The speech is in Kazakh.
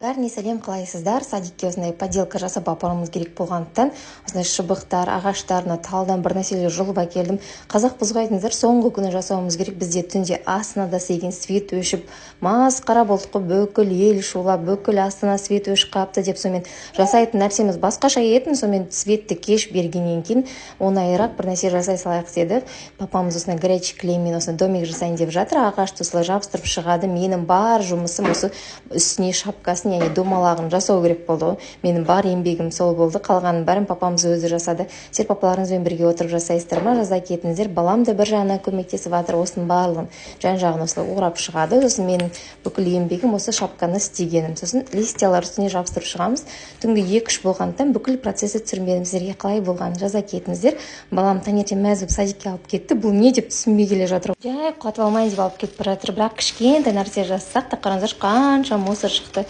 Бәріне сәлем, қалайсыздар? Садикке осындай поделка жасап апаруымыз керек болғандықтан, осындай шыбықтар, ағаштар, мына талдан бір нәрселер жұлып әкелдім. Қазақпыз ғой, айтыңыздар, соңғы күні жасауымыз керек. Бізде түнде Астанада істеген свет өшіп, масқара болдық қой. Бүкіл ел шулап, бүкіл Астана свет өшіп қалыпты деп. Сонымен, жасайтын нәрсеміз басқаша еді. Сонымен, светті кеш бергеннен кейін оңайырақ бір нәрсе жасай салайық деді. Папамыз осындай горячий клеймен осындай домик жасайын деп жатыр. Ағашты осылай жабыстырып шығады. Менің бар жұмысым осы үстіне шапкасын, яғни домалағын жасау керек болды ғой. Менің бар еңбегім сол болды, қалғанын бәрін папамыз өзі жасады. Сіздер папаларыңызбен бірге отырып жасайсыздар ма? Жаза кетіңіздер. Балам да бір жағынан көмектесіп жатыр. Осының барлығын жан жағын осылай орап шығады. Сосын менің бүкіл еңбегім осы шапканы істегенім. Сосын листьялар үстіне жабыстырып шығамыз. Түнгі 2-3 болғандықтан, бүкіл процессті түсірмедім. Сіздерге қалай болғанын жаза кетіңіздер. Балам таңертең мәз болып садикке алып кетті. Бұл не деп түсінбей келе жатыр. Жай құлатып алмайын деп алып кетіп бара жатыр. Бірақ кішкентай нәрсе жасасақ та, қараңыздаршы, қанша мусор шықты.